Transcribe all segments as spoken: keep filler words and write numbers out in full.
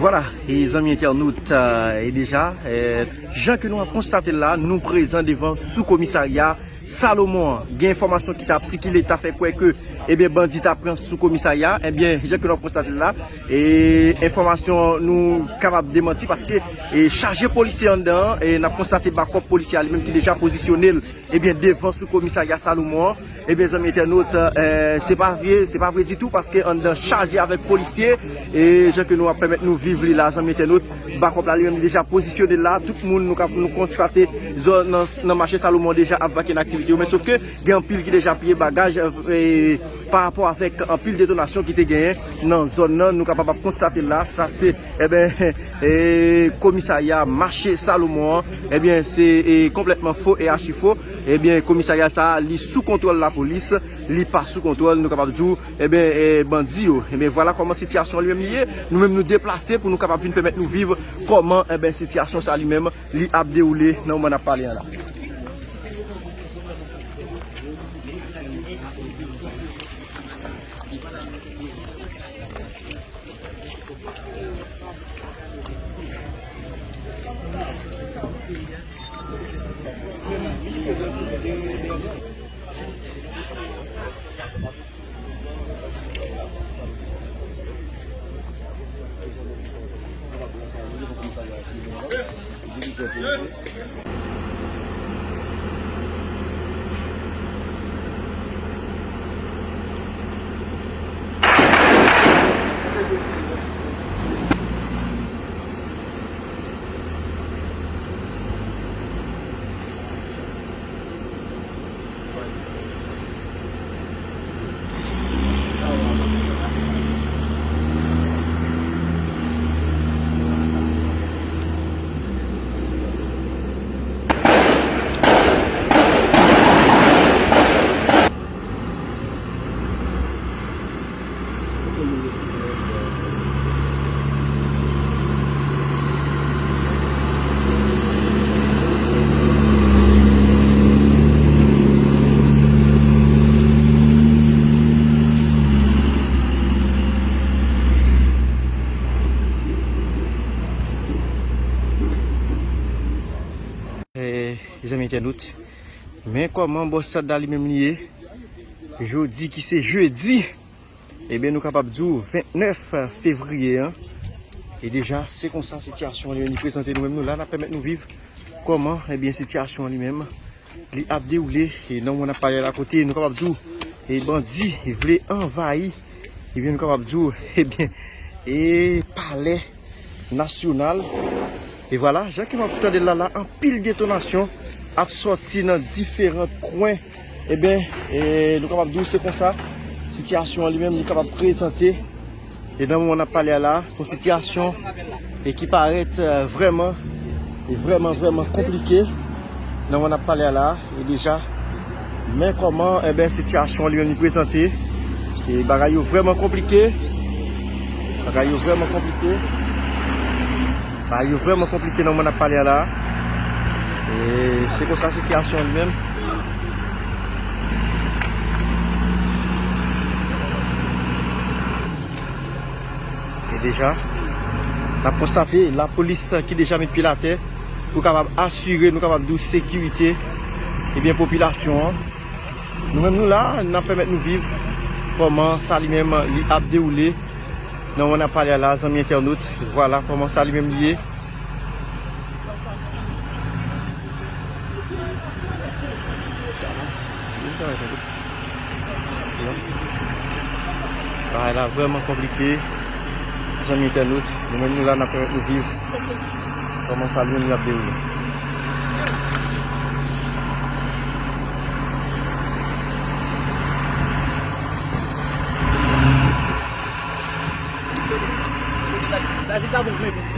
Vwala, e zanmi entènot, e deja, e, jan ke nou ap konstate l la, nou prezan devan sou komisarya Salomon an. Gen enfòmasyon ki t ap sikile, ta fè kwè ke, ebyen, bandi ta pran sou komisarya. Ebyen, jan ke nou ap konstate l la, e enfòmasyon nou kapab demanti paske, e chaje polisye anndan an, e n ap konstate bakòp polisye a li menm ki deja pozisyone l, ebyen, devan sou komisarya Salomon an. Ebyen, zanmi entènot, e, se pa vre, se pa vre ditou, paske anndan chaje avèk polisye, e jan ke nou ap pèmèt nou viv li la, zanmi entènot, bakòp la li menm li deja pozisyone la, tout moun nou ka, nou konstate zòn nan, nan mache Salomon deja ap vake nan aktivite yo, men sof ke gen anpil ki deja piye bagaj, e, pa rapò avèk anpil detonasyon ki te genyen nan zòn nan, nou kapab ap konstate la, sa se, ebyen, e, komisarya mache Salomon an, ebyen, se, e, konplètman fo e achi fo. Ebyen, komisarya sa a, li sou kontwòl lapolis, li pa sou kontwòl, nou kapab di w, ebyen, e, bandi yo. Ebyen, vwala kòman sitiyasyon an li menm li ye. Nou menm nou deplase pou nou kapab vin pèmèt nou viv kòman, ebyen, sitiyasyon sa a li menm li ap dewoule nan moman n ap pale a la. Eh, zanmi entènot, men kòman Bòs Sad la li menm li ye. Jodi ki se jedi, ebyen, nou kapab di w vennèf fevriye an. E deja, se konsa sitiyasyon an li menm li prezante nou menm nou la, n ap pèmèt nou viv kòman, ebyen, sitiyasyon an li menm li ap dewoule, e nan moman n ap pale la kote nou kapab di w, e bandi vle anvayi, ebyen, nou kapab di w, ebyen, e palè nasyonal. E vwala, jan ke m ap tande l la, la, anpil detonasyon ap sòti nan diferan kwen. Ebyen, e, nou kapab di w se konsa sitiyasyon an li menm li kapab prezante. E nan moman n ap pale a la, se yon sitiyasyon e ki parèt, e, vrèman, e vrèman, vrèman konplike. Nan moman n ap pale a la, e deja, men kòman, enben, sitiyasyon an li menm li prezante. E bagay yo vrèman konplike. Bagay yo vrèman konplike. Bagay yo vrèman konplike nan moman n ap pale a la. E se konsa sitiyasyon an li menm. E deja, n ap konstate lapolis ki deja met pye l atè pou kapab asire, nou kapab di w, sekirite, ebyen, popilasyon an. Nou menm nou la, n ap pèmèt nou viv kòman sa li menm li ap dewoule nan moman n ap pale a la, zanmi entènot. Vwala kòman sa li menm li ye. Bagay la vrèman konplike. Zanmi entènot, nou menm nou la, n ap pèmèt nou viv kòman sa li menm li ap dewoule.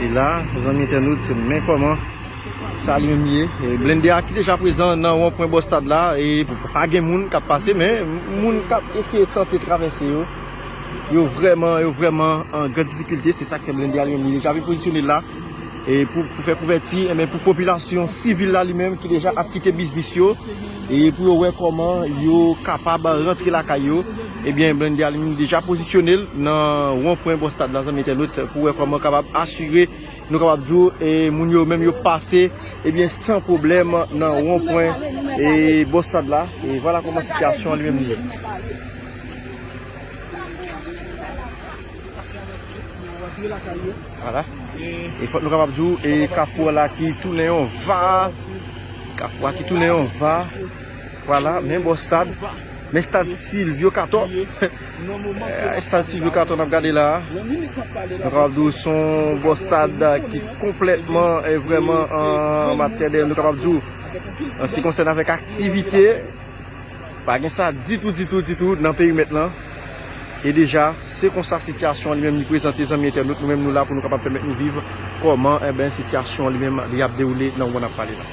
E la, zanmi entènot, men kòman sa li menm ye. E blende a ki deja prezan nan wonpwen bò stad la, e pa gen moun k ap pase, men moun k ap eseye tante travèse yo. Yo vrèman, yo vrèman an gran difikilte, se sa k fè blende a li menm li deja vin pozisyone l la. E pou, pou fè kouvèti, enben pou popilasyon sivil la li menm ki deja ap kite biznis yo, e pou yo wè kòman yo kapab rantre lakay yo, ebyen blende a li menm deja pozisyone l nan wonpwen bò stad la, zanmi entènot, pou wè kòman kapab asire, nou kapab di w, e moun yo menm yo pase, ebyen san pwoblèm nan wonpwen e bò stad la. E vwala kòman sitiyasyon an li menm li ye. Vwala. E fòk nou kapab di w, e kafou a la ki tounen yon va. Kafou a ki tounen yon va. Vwala, men bò stad. Men stad Silvio Cator. Eh, stad Silvio Cator n ap gade la. Nou kapab di w se yon bò stad ki konplètman, eh, vrèman an matyè de, nou kapab di w, an se ki konsène avèk aktivite. Pa gen sa ditou, ditou, ditou nan perimèt lan. E deja, se konsa sitiyasyon an li menm li prezante, zanmi entènot, nou menm nou la pou nou kapab pèmèt nou viv kòman, enben, sitiyasyon an li menm li ap dewoule nan moman n ap pale la.